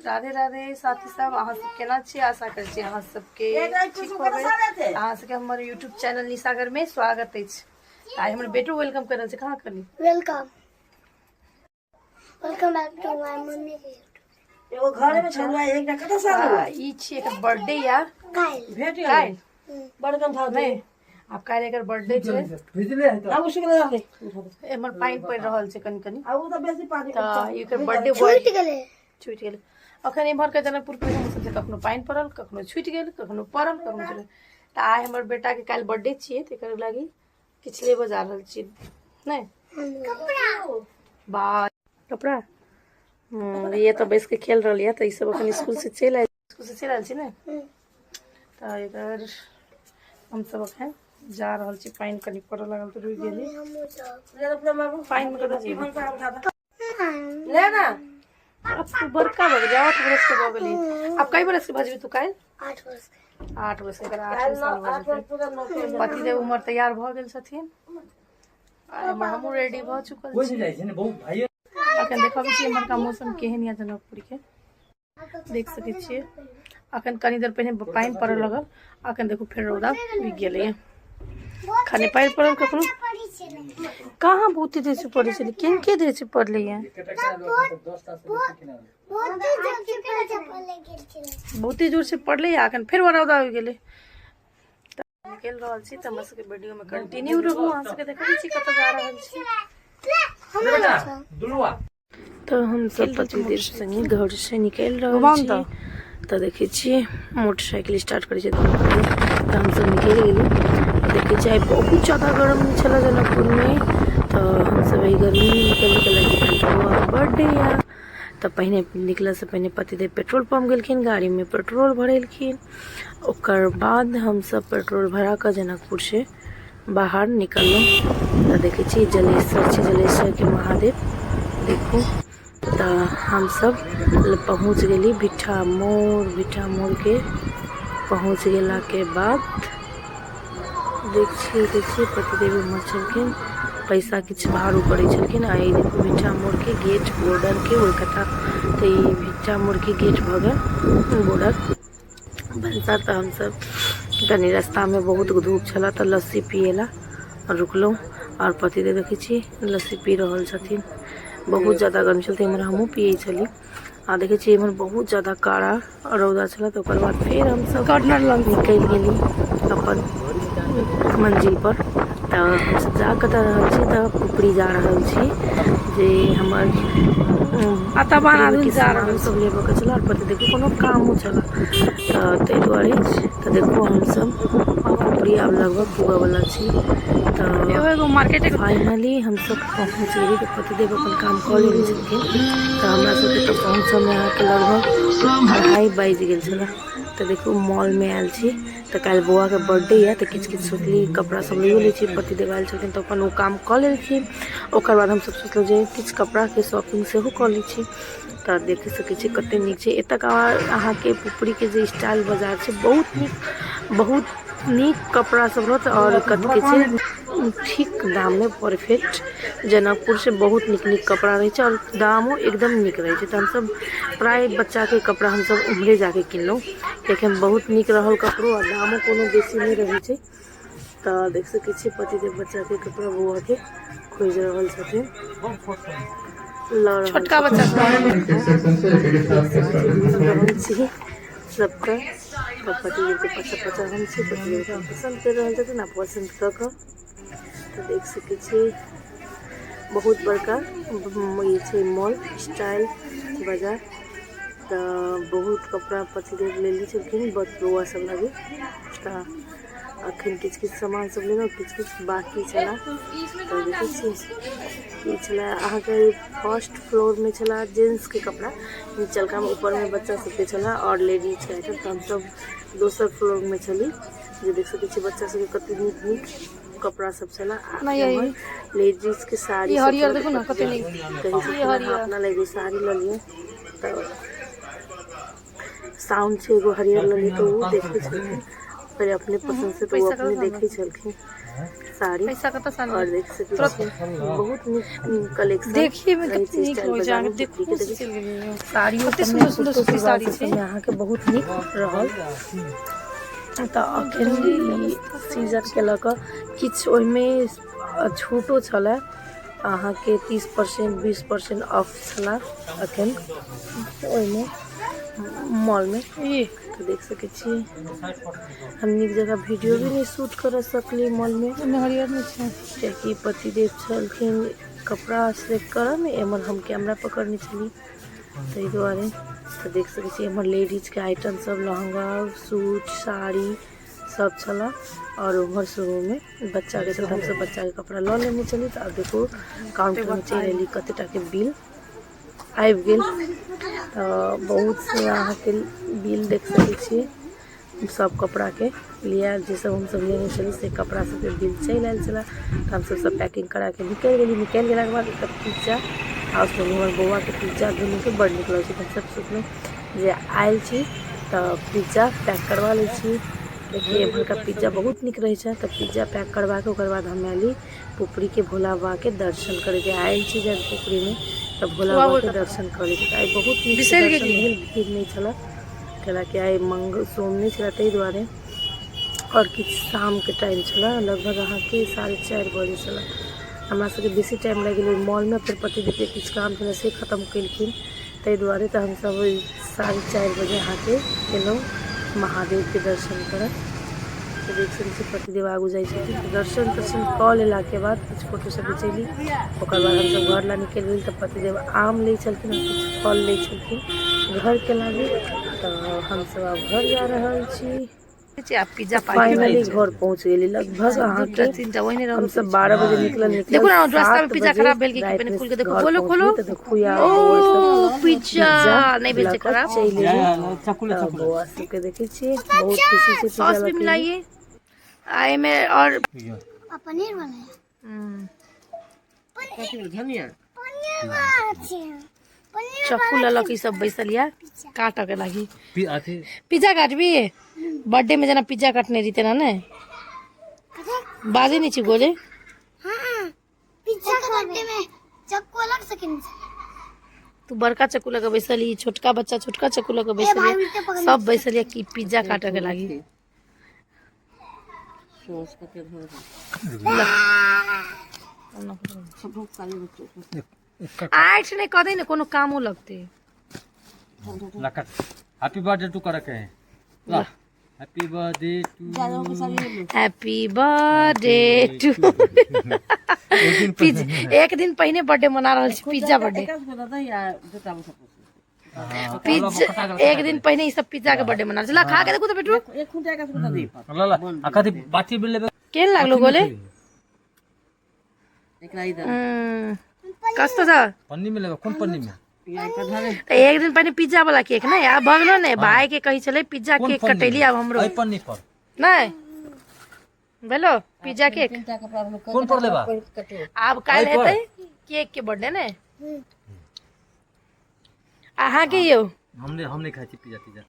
राधे राधे साथी सब, अहाँ सब केना छी? आशा करै छी अहाँ सबके ठीक होबै। अहाँ सबके हमर यूट्यूब चैनल निसागर में स्वागत अछि। आइ हमर बेटो welcome कर रहल छै। कहाँ करली? Welcome, welcome back to my mummy. एगो घरे में छलुआ एकटा कत साल हुआ? ई छी एकर बर्थडे या काल्हि। भेट गेल। काल्हि। बड़ गंधा। नहीं, आब काल्हि एकर बर्थडे छै। भिजले है तो आब उसके लगा दे। एम्हर पानि पड़ि रहल छै कनि कनि। आ उ तऽ बेसी पानी। तऽ एकर बर्थडे बॉय छूटि गेलै। छुटि गेल। अखन एम्हरके जनकपुरके मौसम छै, कखनो पानि पड़ल, कखनो छुटि गेल, कखनो पड़ल, कखनो छुटि गेल। तऽ आइ हमर बेटाके काल्हि बर्थडे छियै, तऽ एकर लागी किछु लेबऽ जा रहल छी। नहि बा कपड़ा। ये तऽ बैस के खेल रहल यऽ। तऽ ई सब अखन स्कूल से चलि आयल, स्कूल से चलि आयल छी ने। तऽ इधर हमसब अखन जा रहल छी। पानि कनि पड़ऽ लागल तऽ रुकि गेली। हमहूँ जाब। पानि मे कतऽ जेबै? ले ना। आब तू बड़का भऽ गेली, 8 बरस के भऽ गेली। आब कई बरस के भऽ जेबी तू काल्हि? 8 वर्ष के। 8 वर्ष के, एकर 8 साल भऽ जेतै। पूरा नौ। पतिदेव उमर तैयार भऽ गेल छथिन आ एम्हर हमहूँ रेडी भऽ चुकल कोइ छी। जाइ छै ने बहुत भाई। अखन देखबै छी एम्हरका मौसम केहन यऽ जनकपुर के। देख सकै छियै, अखन कनी देर पहिने पानि पड़ऽ लगल, अखन देखू फेर रौदा उगि गेलैए। खाने पानि पड़ल कखनो कहाँ, बहुते देर से पड़ै छलै। किनके देर से पड़लैए? बहुते जोर से पड़ै गेल छलै। बहुते जोर से पड़लै आ अखन फेर रौदा उगि गेलै। तऽ निकलि रहल छी, तऽ हमर सबके वीडियोमे कंटिन्यू रहू। अहाँ सबके देखबै छी कतऽ जा रहल छी। दुलुआ। तऽ हमसब पतिदेव संगे घर से निकलि रहल छी। तऽ देखै छियै मोटरसाइकिल स्टार्ट करै छै दुनू पतिदेव, तऽ हमसब निकलि गेली। देखै छियै आइ बहुत ज्यादा गरम छलै जनकपुरमे। तऽ हमसब एहि गर्मीमे निकलि निकलि बर्थडे यऽ। तऽ पहिने निकलऽसँ पहिने पतिदेव पेट्रोल पम्प गेलखिन, गाड़ीमे पेट्रोल भरेलखिन। ओकर बाद हमसब पेट्रोल भरा कऽ जनकपुरसँ बाहर निकललहुँ। तऽ देखै छी जलेश्वर छै, जलेश्वरके महादेव देखू। तऽ हमसब पहुँच गेली भिट्ठा मोड़। भिट्ठा मोड़के पहुँच गेलाके बाद देख छियै पतिदेव उम्हर छलखिन, पैसा किछु भारू करै छलखिन। आ ई देखू भिट्ठा मोड़के गेट, बॉर्डरके ओहि कता। तऽ ई भिट्ठा मोड़के गेट भऽ गेल, बॉर्डर भनसा। तऽ हमसब कनि रास्तामे बहुत धूप छलए, तऽ लस्सी पियै लए रुकलहुँ। आओर पतिदेव देखै छी लस्सी पी रहल छथिन। बहुत ज्यादा गर्मी छल, तऽ इम्हर हमहूँ पियै छली। आ देखै छी इम्हर बहुत ज्यादा कड़ा रौदा छलै। तऽ ओकर बाद फेर हमसब निकलि गेली अपन मंजिल पर। तऽ हमसब जा कतऽ रहल छी? तऽ पुपरी जा रहल छी, जे हमर के सामान सब लेबऽ के छलै आओर पतिदेवके कोनो कामो छलै, तऽ ताहि दुआरे। तऽ देखू हमसब पुपरी आब लगभग पुगऽवला छी। तऽ एगो मार्केट। फाइनली हमसब पहुँच गेली। तऽ पतिदेव अपन काम कऽ लेने छलखिन। तऽ हमरा सबके तऽ पहुँचऽमे अहाँके लगभग 2:30 बाजि गेल छलै। तऽ देखू मॉलमे आयल छी। तऽ काल्हि बौआके बर्थडे यऽ, तऽ किछु किछु सोचली कपड़ा सब लैयो लै छी। पतिदेव आयल छलखिन तऽ अपन ओ काम कऽ लेलखिन। ओकर बाद हमसब सोचलहुँ जे किछु कपड़ाके शॉपिंग सेहो कऽ लै छी। तऽ देख सकै छी कते नीक छै एतऽका अहाँके पुपरीके जे स्टाइल बाजार छै। बहुत नीक, बहुत नीक कपड़ा सब रहत आओर कथी कहै छै, ठीक दाममे परफेक्ट। जनकपुर से बहुत नीक नीक कपड़ा रहै छै आओर दामो एकदम नीक रहै छै। तऽ हमसब प्राय बच्चाके कपड़ा हमसब उम्हरे जाके किनलहुँ, कियाकि हम बहुत नीक रहल कपड़ो आ दामो कोनो बेसी नहि रहै छै। तऽ देख सकै छियै पतिदेव बच्चाके कपड़ा बौआके खोजि रहल छथिन, लऽ रहल छोटका बच्चा। रहल छी सबके। तऽ पतिदेवके पचा पचा हम छी, पतिदेव अपन पसन्द करि रहल छथिन आ पसन्द कऽ कऽ। तऽ देख सकै छियै बहुत बड़का ई छै मॉल स्टाइल बाजार। तऽ बहुत कपड़ा पतिदेव लेने छलखिन बौआ सब लागी। तऽ अखन किछु किछु सामान सब लेलहुँ, किछु किछु बाकी छलै। तऽ देखै छियै ई छलै अहाँके फर्स्ट फ्लोरमे छलै जेंट्सके कपड़ा निचलकामे, ऊपरमे बच्चा सबके छलै आओर लेडीजके आइटम। तऽ हमसब दोसर फ्लोरमे छली, जे देख सकै छियै बच्चा सबके कते नीक नीक कपड़ा सब छलै आ नहि, एम्हर लेडीजके साड़ी ई सब हरियर छलै। देखू ने कते नीक। कहै ई छलखिन अहाँ हरियर। अपना लए एगो साड़ी लऽ लिअ। तऽ साउंड छै, एगो हरियर लऽ लिअ। तऽ ओ देखै छलखिन पहिले अपने पसन्दसँ, तऽ ओ पैसा अपने कतऽ देखै छलखिन। साड़ी। पैसा कतऽ से और देख सकै छी बहुत नीक कलेक्शन देखिए में रहै कते छै नीक स्टाइल होइ छै, बाजार अहाँके मे। देखू देखै से छी चलि गेलियै। साड़ियो कते सबमे सुन्दर सुन्दर कुर्तो सूती सलवार साड़ी छै। सबमे अहाँके बहुत नीक रहल। तऽ अखन ई सीजनके लऽ कऽ किछु ओहिमे छूटो छलै, अहाँके 30% 20% ऑफ छलै अखन ओहिमे मॉलमे। ई तऽ देख सकै छी हम नीक जगह वीडियो भी नहि शूट कर सकली मॉलमे, ओहिमे हरियर नहि छै। कियाकि पतिदेव छलखिन कपड़ा सेलेक्ट करऽमे, एम्हर हम कैमरा पकड़ने छली ताहि दुआरे। तऽ देख सकै छी एम्हर लेडीजके आइटम सब, लहंगा, सूट, साड़ी सब छलै। और उम्हर शुरूमे बच्चाके छल, हमसब बच्चाके कपड़ा लऽ लेने छली। तऽ आब देखू काउंटरमे चलि एली, कते टाके बिल आबि गेल। तऽ बहुत से अहाँके बिल देख सकै छी, सब कपड़ाके लिया जे सब हमसब लेने छली से कपड़ा सबके बिल चलि आयल छलै। तऽ हमसब सब पैकिंग कराके निकलि गेली। निकलि गेलाके बाद एकटा पिज्जा हाउसमे हमर बौआके पिज्जा दुनूके बड़ नीक लगै छै। तऽ हमसब सोचलहुँ जे आयल छी तऽ पिज्जा पैक करवा लै छी, कियाकि एम्हरका पिज्जा बहुत नीक रहै छै। तऽ पिज्जा पैक करवाके ओकर बाद हम अयली पुपरीके भोला बाबाके दर्शन करैके। आयल छी जब पुपरीमे तऽ भोला बाबाके दर्शन कऽ लै छी। तऽ आइ बहुत नीक बिसरि दर्शन गेलियै। भेल, भीड़ नहि छलै, कैलाकि आइ मंगल सोम नहि छलै ताहि दुआरे। आओर किछु शामके टाइम छलै, लगभग अहाँके 4:30 बजे छलै। हमरा सबके बेसी टाइम लागि गेल ओहि मॉलमे, फेर पतिदेवके किछु काम छलै से खतम केलखिन ताहि दुआरे। तऽ हमसब 4:30 बजे अहाँके गेलहुँ महादेवके दर्शन करऽ। तऽ देख सकै छी पतिदेव आगू जाइ छथिन। तऽ दर्शन तर्शन कऽ लेलाके बाद किछु फोटो सब घिचैली, ओकर बाद हमसब घर ला निकलि गेली। तऽ पतिदेव आम लै छलखिन, किछु फल लै छलखिन घरके लागी। तऽ हमसब आब घर जा रहल छी। पिज्जा फाइनली घर पहुँच गेली। लगभग अहाँके तीनटा ओहिने रहबे हमसब 12 बजे निकलल निकलल देखू ने, रास्ता में 7 पिज्जा बजे खराब भेल कि रातिमे पहिने खोल के देखू। घर खोलो, पहुँचली। खोलो। तऽ देखू यार ओ बौआ सब पिज्जा नहि भेल लऽ छै कऽ खराब। चलि एली। तऽ बौआ सबके देखै छियै बहुत खुशी छै पिज्जा सॉस लऽ भी के। मिलाइए आ एमे और पनीर वाला है। पनीर वाला छै, पनीर। चक्कू लऽ लऽ के ई सब बैसल या काटऽ के लागी। अथी पिज्जा काटबी? बर्थडे में जेना पिज्जा काटने रही तेना ने बाजै नहि छी गोले। हाँ, पिज्जा बर्थडे में चक्कू अलग से किन। तू बड़का चक्कू लऽ के बैसल ही, छोटका बच्चा छोटका चक्कू लऽ के बैसल भाई या। उल्टे पकड़ने। सब बैसल या कि पिज्जा काटऽ के लागी। आठ नहि कऽ दे ने, कोनो कामो लगतै। लकट हैप्पी बर्थडे टू करे के है। ला happy birthday to happy birthday to pizza. एक दिन पहिने बर्थडे मना रहल छी, पिज्जा बर्थडे। पिज्जा एक दिन पहिने ई सब पिज्जा के बर्थडे मना रहल छी। ला खा के देखू तऽ बेटू। ला ला आ कथी बाटी भी लेबे। केहन लागलो गोले? कस्तो छ? पन्नी में लेबे? कोन पन्नी में? तऽ एक दिन पहिने पिज्जा वाला केक नहि आब भऽ गेलो ने। भाय के कहै छलै पिज्जा कोन केक पन्नी कटेली, आब हमरो एहि पन्नी पर नहि भेलो पिज्जा केक। कोन पर लेबा? आब काल्हि एहि पर? हेतै केक के बर्थडे ने अहाँके यौ। हम नहीं खाइ छी पिज्जा तिज्जा।